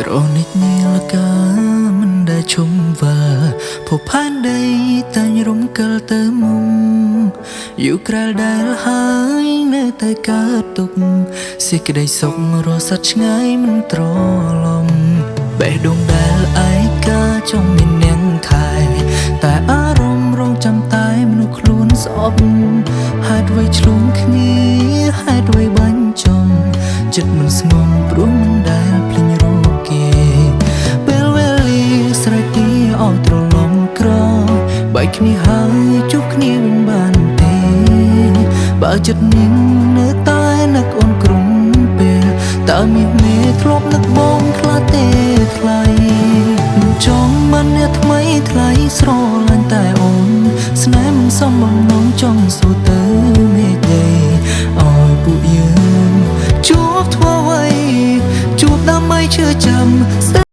ត្រនិចនាលកាមិនដែលឈុំវិលភពផែនដីតែងរំកិលទៅមុំយូរក្រែលដែលហើយនៅតែកើតទុកសេចក្តីសុខរស័តឆ្ងាយមិនត្រឡំបេះដូងដែលឯកាចង់មាននាងថែតែអារម្មណ៍រងចាំតែមនុស្សខ្លួនស្អប់ហេតុអ្វីឆ្លងគ្នាហេតុអ្វីបាញ់ចំចិត្តមិនស្ងំព្រោះមិនដែលភ្លេចរូបគេ ពេលវេលាស្រែកទីឲ្យត្រឡំក្រោយបែកគ្នាហើយជួបគ្នាវិញបានទេបើចិត្តនាងនៅតែនឹកអូនក្រុមពេលតើមានមេធ្លាប់នឹកបងខ្លះទេថ្លៃមិនចង់បានអ្នកថ្មីថ្លៃស្រឡាញ់តែអូនស្នេហ៍មិនសមបំណងចង់សួរទៅមេឃដីឲ្យពួកយើងជួបធ្វើអ្វីជួបដើម្បីឈឺចាំស្